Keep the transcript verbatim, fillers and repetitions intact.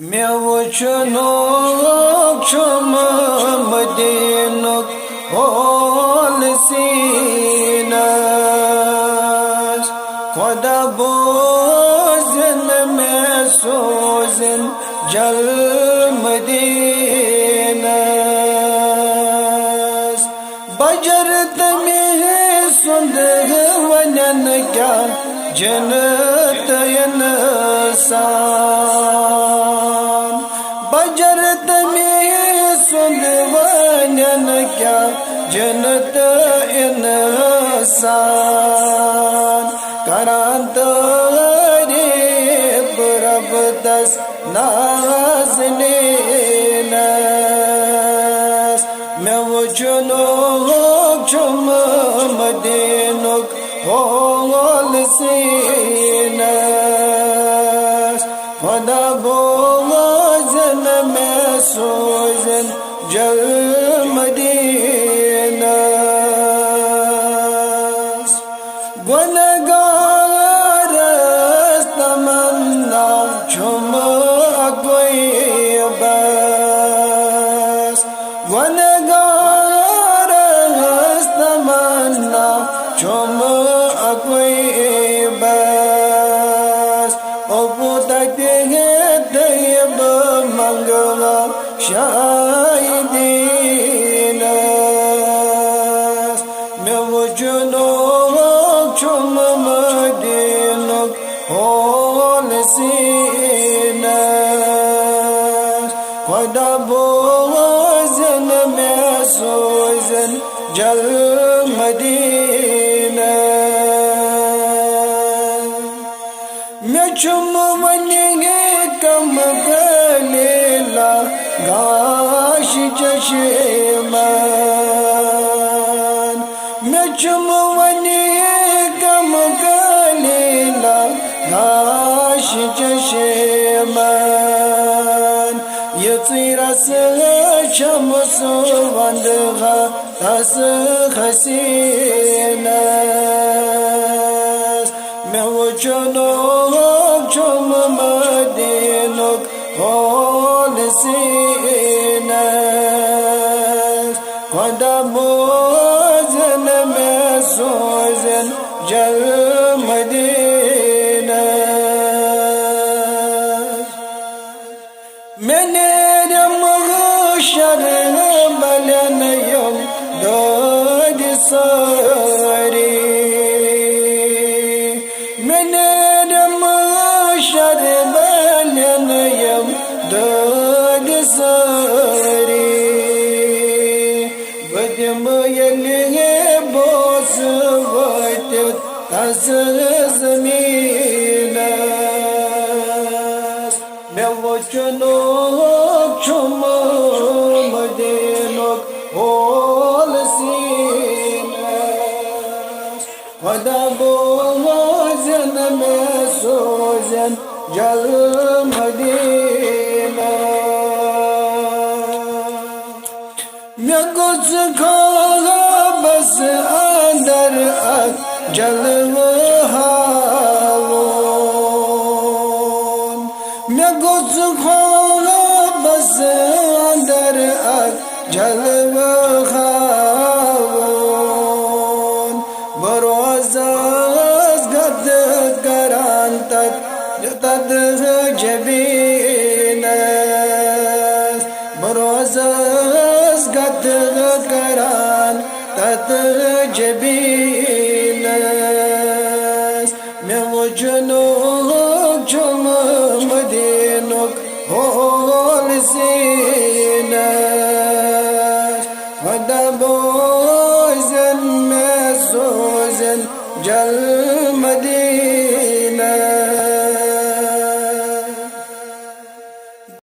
مےٚ وُچھنُک چھُم مدینُک ہول سیٖنَس۔ خۄدا بوزن مےٚ سوزن جل مدینَس۔ بجر تٔمۍ سُنٛد ونن کیٛاہ جنت انسان۔ بجر تٔمۍ سُنٛد ونن کیٛاہ جنت انسان۔ کران تعریف رب تس نازنینس۔ مےٚ وُچھنُک چھُم مدینُک ہول سیٖنَس۔ خۄدا بوزن مےٚ سوزن جل مدینَس۔ گۄنہگارس تمنا چھُم اکوے بس۔ گۄنہگارس تمنا چھُم اکوے بس۔ اوٚبوٗ تتہِ ہے طیبہٕ منٛگہٕ ہا شاہی دیٖنس۔ مےٚ وُچھنُک چھُم مدینُک ہول سیٖنَس۔ خۄدا بوزن مےٚ سوزن جل مدینَس۔ مےٚ چھُم وۄنۍ کم قلیلا گاش چشمن۔ مےٚ چھُم وۄنۍ کم قلیلا گاش چشمن۔ یِژٕے رس چھَم سُہ ونٛدٕ ہا تس حسیٖنس۔ مےٚ وُچھنُک چھُم مدینُک ہول سیٖنَس۔ خۄدا بوزن مےٚ سوزن جل مدینَس۔ مےٚ نیرِ محشر بلن یِم دٲدۍ سٲری۔ مےٚ نیرِ محشر بلن یِم دٲدۍ سٲری۔ بہٕ دِمہٕ ییٚلہِ ہے بوسہٕ وٲتِتھ تس زمینس۔ مےٚ وُچھنُک چھُم مدینُک ہول سیٖنَس۔ خۄدا بوزن مےٚ سوزن جل مدینَس۔ مےٚ گوٚژھ خوابس اندر اکھ جلوٕ ہاوُن۔ مےٚ گوٚژھ خوابس اندر اکھ جلوٕ ہاوُن۔ بہٕ روزس گدٕ کران تتھ تتھ جبیٖنس۔ بہٕ روزس گدٕ کران تتھ جبیٖنس۔ مےٚ وُچھنُک چھُم مدینُک ہول سیٖنَس۔ خۄدا بوزن مےٚ سوزن جل